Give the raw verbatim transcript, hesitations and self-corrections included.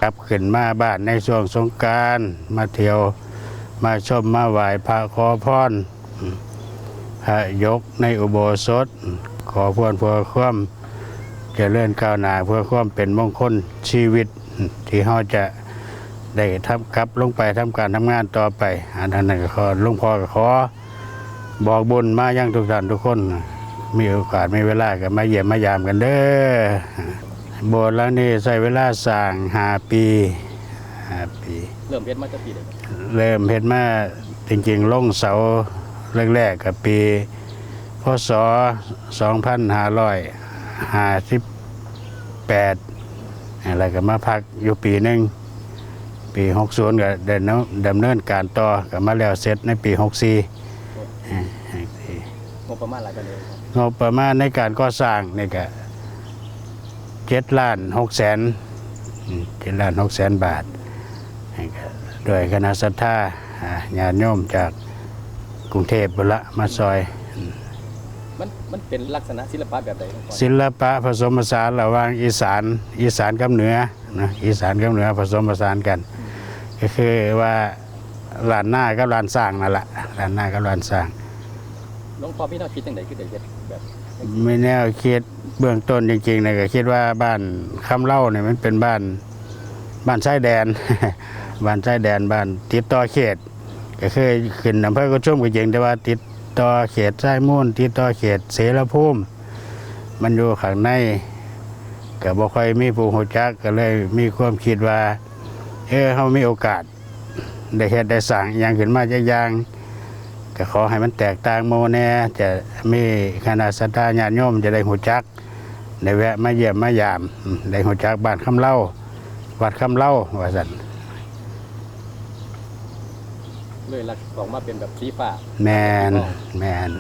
กลับขึ้นมาบ้านในช่วงสงกรานต์ มาเที่ยว มาชม มาไหว้พระขอพร พระยกในอุโบสถ ขอพรเพื่อความเจริญก้าวหน้า เพื่อความเป็นมงคลชีวิต ที่เราจะได้ทำกลับลงไปทำการทำงานต่อไป อันนั้นก็ขอ หลวงพ่อก็ขอบอกบุญมายังทุกท่านทุกคน มีโอกาสมีเวลาก็มาเยี่ยมมายามกันเด้อ โบสถ์หลังนี้ใช้เวลาสร้างห้าปี ห้าปี เริ่มเฮ็ดมาจักปีแล้วครับ เริ่มเฮ็ดมา จริงๆ ลงเสาแรกๆ ก็ปี พ.ศ. สองพันห้าร้อยห้าสิบแปด แล้วก็มาพักอยู่ปีหนึ่ง ปี หกศูนย์ ก็ได้ดำเนินการต่อ ก็มาแล้วเสร็จในปี หกสี่ งบประมาณหลายปานใดครับ งบประมาณในการก่อสร้างนี่ก็ เจ็ดล้านหกแสน อืม เจ็ดล้านหกแสนบาท ให้ก็ด้วยคณะศรัทธา อ่า ญาติโยมจากกรุงเทพฯพุ้นละมาซอย อืม มัน มันเป็นลักษณะศิลปะแบบใดครับ ศิลปะผสมผสานระหว่างอีสาน อีสานกับเหนือนะ อีสานกับเหนือผสมผสานกัน ก็คือว่าล้านนากับล้านช้างนั่นล่ะ ล้านนากับล้านช้าง หลวงพ่อมีแนวคิดจั่งใดคือได้เฮ็ดแบบจั่งซี้ มีแนวคิดเบื้องต้นจริงๆ เนี่ยก็คิดว่าบ้านคำเล่าเนี่ยมันเป็นบ้าน บ้านชายแดน บ้านชายแดน บ้านติดต่อเขต ก็เคยขึ้นอำเภอกุดชุมก็จริง แต่ว่าติดต่อเขตชายมูล ติดต่อเขตเสรภูมิ มันอยู่ข้างใน ก็บ่ค่อยมีผู้รู้จัก ก็เลยมีความคิดว่า เออ เรามีโอกาส ได้เฮ็ดได้สร้างอิหยังขึ้นมาจักอย่าง ก็ขอให้มันแตกต่างหมู่แหน่ จะมีคณะศรัทธาญาติโยมจะได้รู้จัก ได้แวะมาเยี่ยมมายาม อืม ได้รู้จักบ้านคำเล่า วัดคำเล่า ว่าซั่น เลยลักออกมาเป็นแบบสีฟ้า แม่น แม่น